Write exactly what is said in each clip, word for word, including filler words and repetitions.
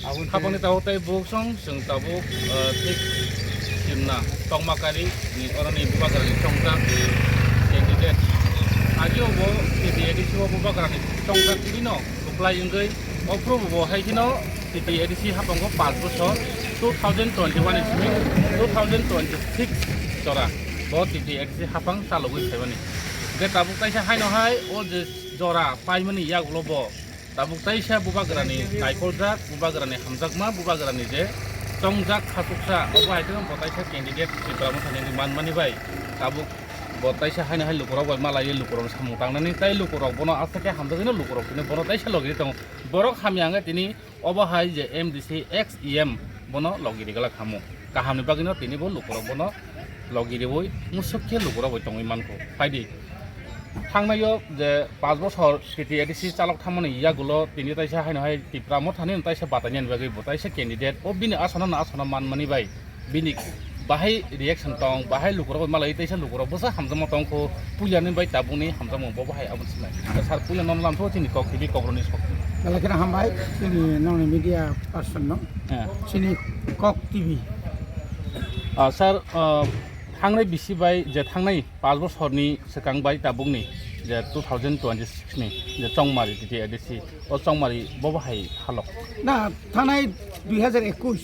Hapangni tabuk tei buksong chwng tabuk, eh, thik simna tongma kari ni oroni bubagrani chongjak candidate. Agio bo T T A D C o bubagrani chongjak tini no kwplai wngwi ophru bo hai kheno T T A D C hapango panch bosor two thousand twenty-one ni simi two thousand twenty-six jora bo T T A D C hapang chalogwi phaimani. Hwnkhe tabuk kaisa haino hai o je jora paimani yagulo bo tabuk taisa bubagrani naikoljak, bubagrani hamjakma, bubagrani je chongjak khasuksa, obo hai kheno bo taisa candidate Tipra Mothani wngwi manmani bai tabuk bo taisa haino hai lukurok bai malaiwi lukurokni samung tangnani tei lukurok bono aswk khe hamjagwino lukurok tini bono taisa logi tongo. Borok hamya wngkhe tini obo hai je M D C ex E M bono logi riglak hamo. Kahamni bagwino tini bo lukurok bono logi riwi musuk khe lukurok bai tongwi mankho. Phaidi. Thangnaio je panch bosor T T A D C chalok thangmani yagulo tini taisa haino hai Tipra Mothani taisa batainani bagwi bo taisa candidate o bini asona no asona manmani bai bini bahai reaction tong, bahai lukurok bai malai taisa lukurok bwsa hamjakma tongkho, puilani bai tabukni hamjakma bo bahai aboni sinai. Sir, puila nono lamtho chini Kok T V kokrokni sok. Belai kheno hambai chini nongni media person no. Eh. Chini Kok T V. Ah, sir, ah, thangnai bisi bai je thangnai panch bosorni swkang bai tabukni je two thousand twenty-six ni je chongmari T T A D C, o chongmari bo bahai halok. Na, thangnai dui hajar ekush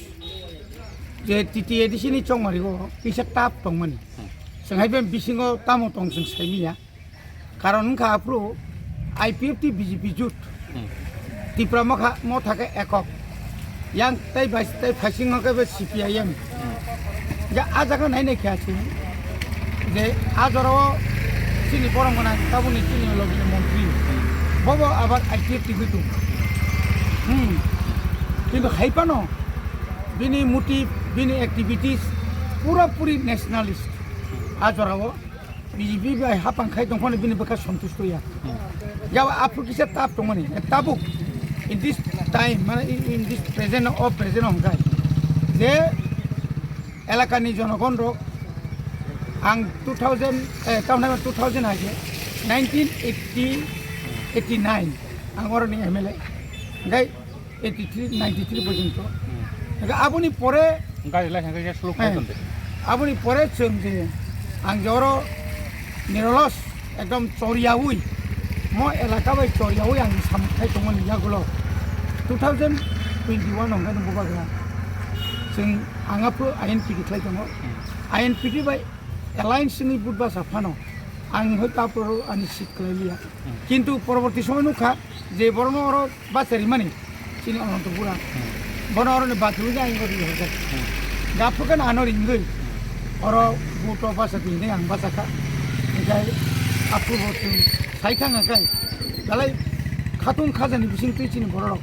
je T T A D C ni chongmari o kisa tap tongmani. Hmm. Chwng hai ben bisingo tamo tong chwng saimiya. Karon wngkha aphuru I P F T B J P jut. Hmm. Tipra Motha, Motha khe ekok. Yang tei bai, tei phaising hwnkhe be C P I M. Hmm. Ja, a jaga nai nai khe aching. Je a jorao chini borok gwnang tabukni chini logini montri. Bobo abar I P F T gwi tong. Hmm. Kintu hai phano bini motive, bini activities pura puri nationalist. A jorao B J P bai hapang khai tongphano bini bwkha santusto ya. Hmm. Yaba aphuru kisa tap tongmani, eh, tabuk in this time, mane in, in this present, o present hwnkhai je elakani jonogon rok ang two thousand, eh, tamni two thousand hai khe nineteen eighty, eighty-nine ang oroni M L A. Hwnkhai eighty-three, ninety-three porjonto. Hmm. Hingke aboni pore gari lai hingke slow khai tonde. Aboni pore chwng je ang je oro nirolos ekdom choriyaui mo elaka bai choriyaui ang samung khai tongmani yagulo two thousand twenty-one hingke no bubagra chwng ang aphuru I N P T khlai tongo. Hmm. I N P T bai alliance wngwi budbasa phano ang hoi taporo ani seat khlai liya. Hmm. Kintu poroborti somoy nukha je borokno oro bacharimani chini Anantapura. Hmm. Bono oroni bathwi ang ori hojak. Hmm. Gaphukhan ano ringwi. Hmm. Oro buto basa twi ang basa kha. Hingke aphuru bo chwng sai thang kha kai. Belai khatung khajani bising twi chini bororok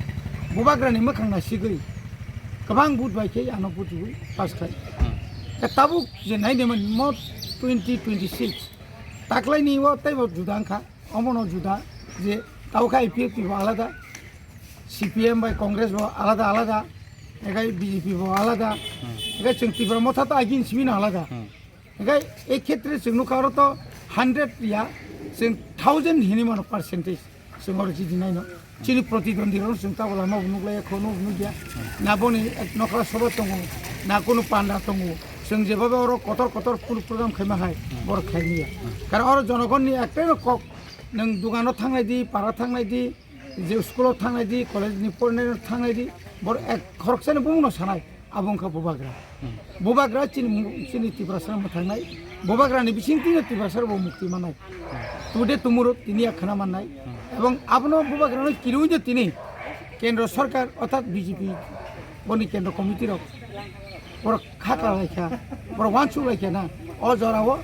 bubagrani mwkhang nasigwi kwbang but bai khe ano butwi pass khai. Hmm. Tabuk je nai de man mo twenty twenty-six taklaini o teibo juda wngkha. Omono juda je tauka I P F T bo alada, C P M bai Congress bo alada alada, egai B J P bo alada, hmm, egai chwng Tipra Motha to agin simi no alada. Hmm. Egai e khetre chwng nukha oro to hundred ya, chwng thousand hini mano percentage chwng oro chidi naino. Chini protidwandi rok chwng tabuk lama bo nuklaiya, khono bo nukya. Na boni ek nokla soba tongo, na kunu panda tongo. Chwng jebabe oro kotor kotor kunu program khaima hai, borok khaimiya. Karon oro jonogonni ektaino kok, nwng dogano thangnai di, para thangnai di, je school o thangnai di, college ni pornai thangnai di, borok ek khoroksani bumungno sanai. Abo wngkha bubagra. Hmm. Bubagra chini mu-, chini Tiprasa mwthangnai. Bubagrani bising tino Tiprasa bo mukti manai. Hmm. Today tomorrow tini ya khana mannai. Hmm. Ebong abono bubagrano kirui de tini Kendro Sarkar orthat B J P boni Kendro Committee rok borok khakra laikha, borok wansuk laikha na. O jorao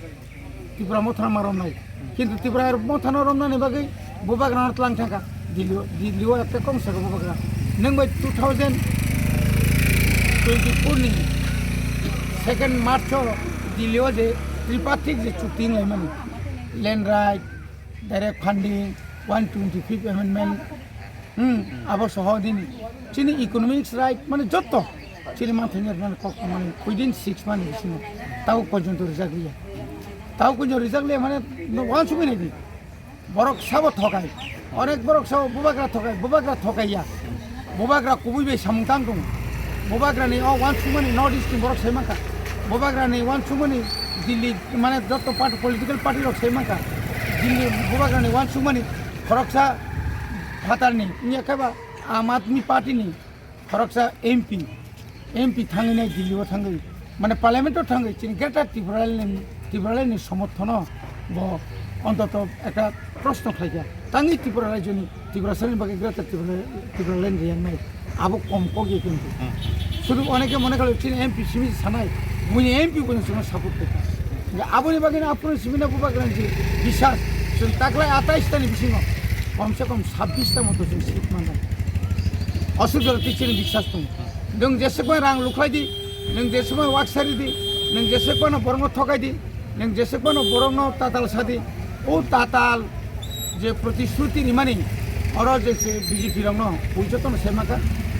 Tipra Mothano ma romnai. Kintu Tipra Mothano romnani bagwi bubagrano tlang thangkha. Delhi-o, Delhi-o ekta kong saka bubagra. Nwng bai two thousand twenty-four ni second March-o Delhi-o je tripartite je chukti wnglaimani, land right, direct funding, one twenty-fifth amendment, Hmm, abo soho dini. Chini economics right, mane jotto. Chini manthani mane kok mane within six month bisingo. Tabo porjonto rijak liya. Tabo porjonto rijak liya mane no wansugwi nai di. Borok sabo thokai. Onek borok sabo bubagra thokai, bubagra thokai ya. Bubagra kubui bai samung tang tongo. Bubagrani o uansukmani North East ni borok sai mankha. Bubagrani uansukmani Delhi, mane, joto party, political party rok sai mankha. Delhi Bubagrani uansukmani khoroksa phatarni, wngya khe ba Aam Aadmi Party ni khoroksa M P, M P thangwi nai Delhi o thangwi, mane, Parliament o thangwi chini Greater Tipraland ni, Tipraland ni somorthono bo ontoto ekta proshno khlaikha. Tangwi Tripura rajyoni, Tiprasani bagwi Greater Tripura, Tipraland riyangnai. Abo kom kok ya kintu. Hmm. Sudu oneke mone kalo chini M P simi sanai, buini M P buini simi support khlaikha. Aboni bagwi no aphuru simi no Bubagrani je biswas, chwng taklai atais ta ni bisingo kom se kom sabbish ta moto chwng seat manai. Aswk jora twi chini biswas tongo. Nwng jeswkma rang lukhlai di, nwng jeswkma wak sari di, nwng jeswkmano borokno thokai di, nwng jeswkmano borokno tatal sa di, o tatal je protishruti rimani, oro je se B J P rokno buijotono sai mankha,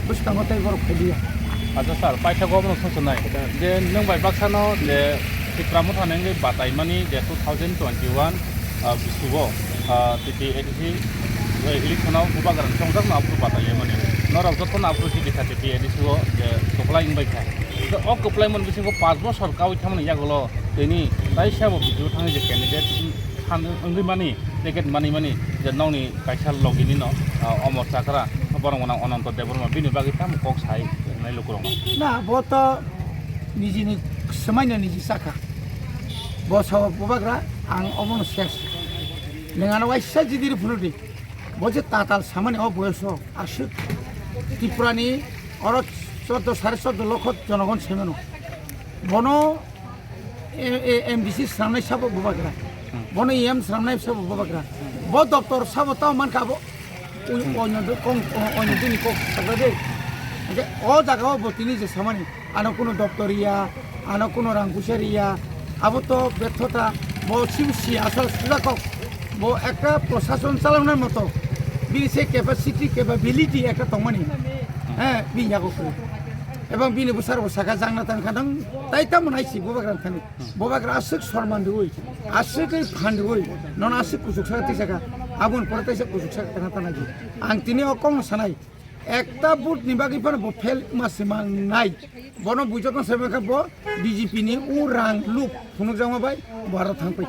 bwskango tei borok phailia. Acha sir, paithago abono sochonai je nwng bai baksano je Tipra Motha ni wngwi bataimani je two thousand twenty-one, ah, bisugo, ah, T T A D C, eh, election o Bubagrani chongjakno aphuru batailaimani. Norok jotono aphuru chini kha T T A D C o je kwplai wngbai kha. Hwnkhe o kwplaimani bisingo panch bosor kaui thangmani yagulo tini taisa bo B J P thangwi je candidate san wngwi mani, ticket manwi mani je nokni kaisa logini no, ah, Omor Chakra, borok gwnang Ananto Debbarma bini bagwi tamo kok sai nai lukurokno. Na, bo to nijini swmaino niji chakha. Bo sao Bubagra, ang omono ses. Nwng ano waisa jidiri phunudi. Bo je tatal samani o boyoso aswk Tripurani oro chordo, sare chordo lokho jonogon semano. Bono e, e, M D C swnamnai sabo Bubagra. Hmm. Bono E M swnamnai sabo Bubagra. Bo doptor sabo tamo mankha abo. Ui, hmm, onyo do-, kong, o-, onyo dini kok sakra de. Hwnkhe o jaga o bo tini je samani, ano kuno doptor ya, ano kuno rang puisa riya, abo to betho ta, bo sibu si asal sujakok, bo ekta prosason chaloknai moto, bini se capacity, capability ekta tongmani, eh, bini yago kwrwi. Ebong bini bwsarok saka jangna tangkha nang, tai tamo nai si Bubagra thani. Bubagra aswk sorman rwui, aswk oi phan rwui, nono aswk kuchuk saka twi saka, aboni pore taisa kuchuk saka tangna tanai. Ang tini o kokno sanai, ekta vote ni bagwi phano bo fail ma se mangnai. Bono buijakno sai mankha bo B J P ni o rang luk phunukjakma bai bo aro thang pai.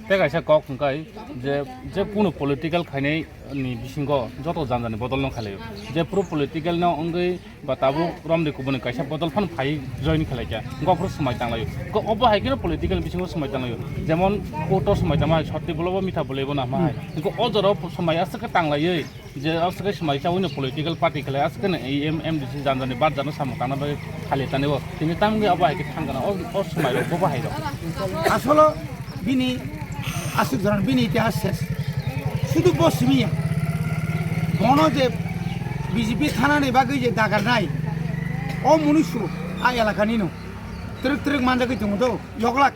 Tei kaisa kok hwnkhe je, je kunu political khainai ni bisingo joto jani jani bodol no khalai. Je pro political no wngwi ba tabuk romni kubuni kaisa bodol phano phai join khalai kha. Hwnkhe ophuru swmai tanglaio. Hwnkhe obo hai kheno political bisingo swmai tanglaio. Jemon court o swmai tangma hai sotwi bolobo mitha bolaibo na ma hai. Hmm. Hwnkhe o jora o swmai aswk khe tanglaiwi je aswk khe swmai chaui no political party khalai aswk khe no E M M D C jani jani bar jani samung tangna bagwi khali tani o. Tini tamni obo hai khe thang gana o, o swmai rok bo bahai rok. Asolo bini aswk joran bini itihas ses. Sudu bo simi ya. Bono je B J P thanani bagwi je dagarnai, o munusu a elakani no. Twrwk twrwk manjagwi tongo do, yoglak.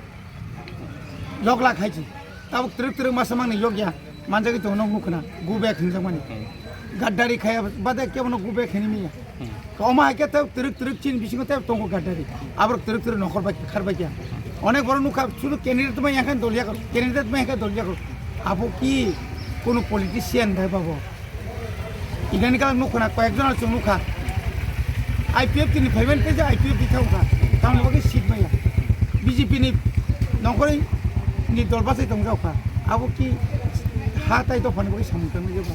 Yoglak hai ji. Tabuk twrwk twrwk masa mangni yogya. Manjagwi tongo, nok nukha na, go back hinjakmani. Hmm. Gaddari khaya bade kebono go back hinwi manya. Hmm. Omo hai khe tei twrwk twrwk chini bisingo tei tongo gaddari. Aborok twrwk twrwk nokhor bai khar bai kha. Onek borok nukha, sudu candidate bai yankha dol yakor, candidate bai yankha dol yakor. Abo ki kono politician bai babo? Idani kala nukha na, koyek jon chwng nukha. I P F T ni payment khe je I P F T thang kha. Tamni bagwi seat maya. B J P ni nongkhorwi ni dol bachai tongjak kha. Abo ki ha tai dophani bagwi samung tangwi jeba.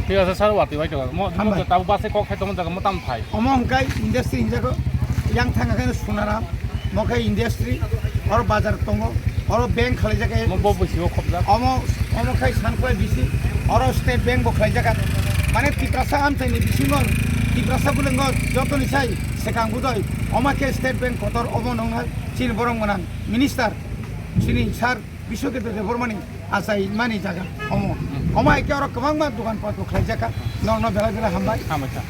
Thik ase sir, watwi bai tongo. Mo, mo Hambai. Tabuk base kok khai tongma jaga mo tam phai. Omo hwnkhe industry hinjago, yang thang khe Sonaram, mo khe industry, oro bazar tongo, oro bank khalaijak khe. Mo bo bwsio khobjak. Omo, omo khe Sankhulai bisi, oro State Bank bo khalaijak. Mane Tiprasa amchaini bisingo, Tiprasa bwlwngo jotoni sai swkang budoi, omo khe State Bank kotor obo nongna chini borok gwnang minister, chini sir. Biswakirti Debbarmani achai mani jaga omo. Omo hai khe oro kwbangma dokan pat bo khlaijak kha. Norokno belai belai hambai. Hambai kha.